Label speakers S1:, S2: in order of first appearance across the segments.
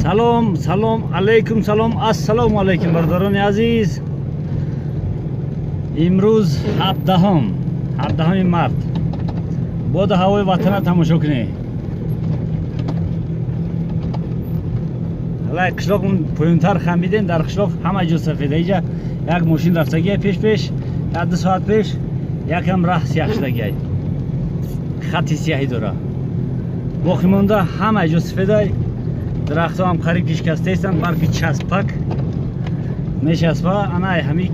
S1: Салом, салом, алейкум, салом, ассалому алейкум, бародарони азиз. Имрӯз 17 март. Боду ҳавои ватана тамошо кунед. Ҳалай қишлоқ поёнтар хамидем, дар қишлоқ ҳама ҷо сафеда. Иҷа як мошин рафтагия пеш-пеш, як ду соат пеш, якам раҳ сияҳ шудагия. Хати сияҳӣ дора. Боқӣ монда ҳама ҷо сафедай. Дарахтҳо ҳам қариб шикастаистанд, барфи часпак мечаспа. Ана ҳами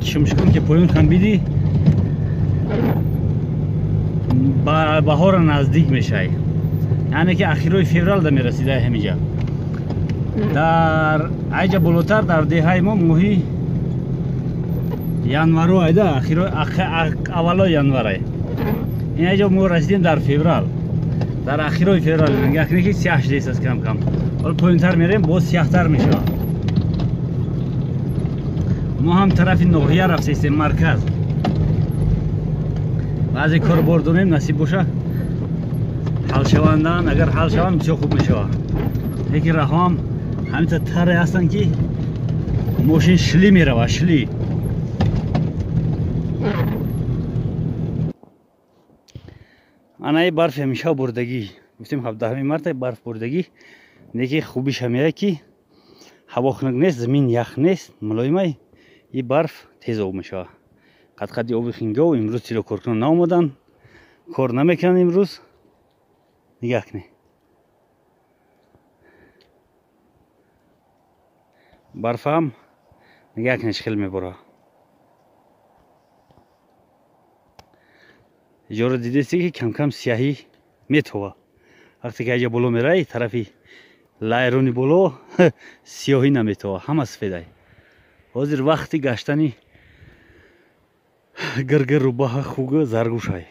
S1: шумшукун ки поён хамбидӣ, баҳора наздик мешай. Яъне ки ахирои феврал да мерасидай ҳамиҷа. Дар айҷа болотар дар деҳаи мо моҳи январо айда, ахирои аввалои январай. Ин айҷа мо расидем дар феврал. Дар ахирои феврал нигоҳ ки сиёҳ шудааст кам-кам. Ҳоло поёнтар мерем, боз сиёҳтар мешавад. Мо ҳам тарафи ноҳия рафтаистем, марказ. Баъзе кор бор дорем, насиб боша ҳал шавандан. Агар ҳал шаванд бисёр хуб мешавад. Лекин раҳоам ҳаминта таре ҳастанд ки мошин шили меравад, шили. Анаи барф ҳамеша бурдагӣ. Гуфтем 17 март барф бурдагӣ. Неки хубиш ҳамея ки ҳаво хунук нест, замин ях нест, мулоимай. И барф тез об мешавад. Қадқади оби хингов имрӯз тилокоркунон наомаданд, кор намекунанд имрӯз. Нигаҳ кунед. Барфам нигаҳ кунед чӣ хел меборад. Иҷора дидесте ки кам-кам сияҳӣ метова. Вақте ки аҷа боло мерай, тарафи лайрони боло сиёҳӣ наметова, ҳама сафедай. Ҳозир вақти гаштани гиргир, рӯбаҳа, хуга, заргӯшай.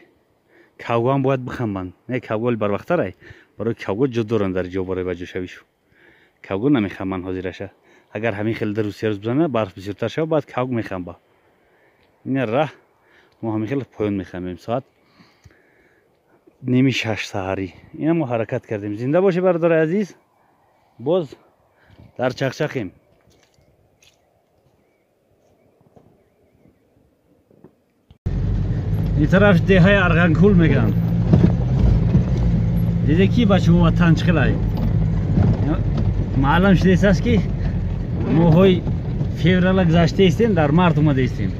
S1: Кавгоам бояд бихамбанд. Не, кавголи барвақттарай. Барои кавго ҷо доранд дар ҷо барои баҷошавишу. Кавго намехамбанд ҳозираша. Агар ҳамин хел ду рӯз се рӯз бизана, барф бисёртар шава, баъд кавг мехамба. Ина раҳ мо ҳамин хел поён мехамбем. Соат 5:30 саҳарӣ. Ина мо ҳаракат кардем. Зинда бошед бародари азиз. Боз дар чақчақем. Ин тараф деҳаи Арғанкул мегӯянд. Диде ки бачаҳо ватан чӣ хелай. Маълум шудааст ки моҳҳои феврала гузаштаистем, дар март омадаистем.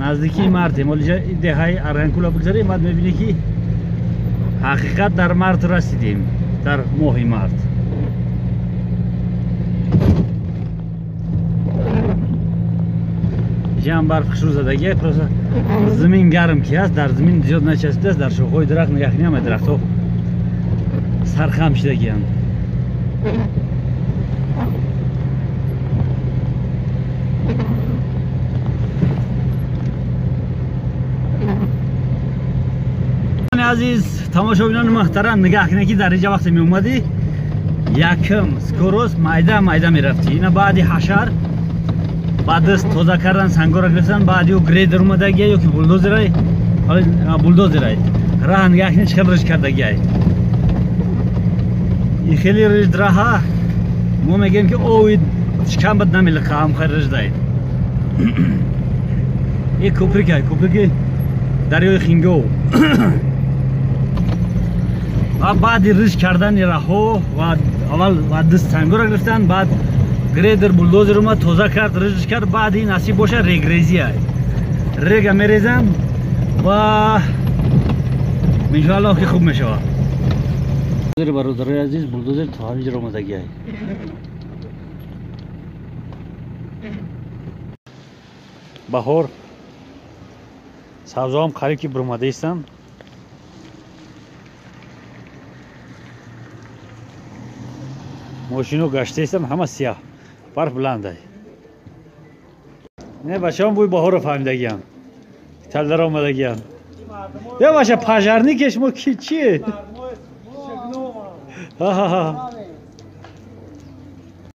S1: Наздикии мартем. Ҳоло деҳаи Арғанкула бигзарем, баъд мебинӣ ки ҳақиқат дар март расидем, дар моҳи март. Ҷам барф хушрӯ задагия, просто замин гарм ки ҳаст, дар замин зиёд начаспидааст, дар шохҳои дарахт нигоҳ кунӣ, ҳама дарахтҳо сархам шудагиянд. Азиз тамошобинони муҳтарам, нигоҳ кунед ки дар инҷа вақте меомадӣ, якм скорост майда майда мерафтӣ. Ина баъди ҳашар баъд даст тоза кардан, сангора гирифтан, баъди ӯ грейдер омадагия ё ки булдозерай, булдозерай. Раҳ нигоҳ кунед чӣ хел риж кардагиай. Ин хеле рижд раҳа мо мегӯем ки ови шикамбат намелиқа, ҳам хел риждай. Ин кӯприкай, кӯприки дарёи Хингов. Ва баъди риж кардани раҳҳо ва аввал ва даст сангора гирифтан, баъд грейдер булдозер омад, тоза кард, рижш кард. Баъди насиб боша регрезия. Рега мерезам ва иншоаллоҳ ки хуб мешавад. Бародарои азиз, булдозер то ҳаминҷо омадагиай. Баҳор сабзоам қариб ки буромадаистанд. Мошино гаштаистанд, ҳама сияҳ, барф буландай. Не, бачаҳом бӯи баҳорро фаҳмидагиянд, талдар омадагиянд. Я бача пожарникеш мо ки чие?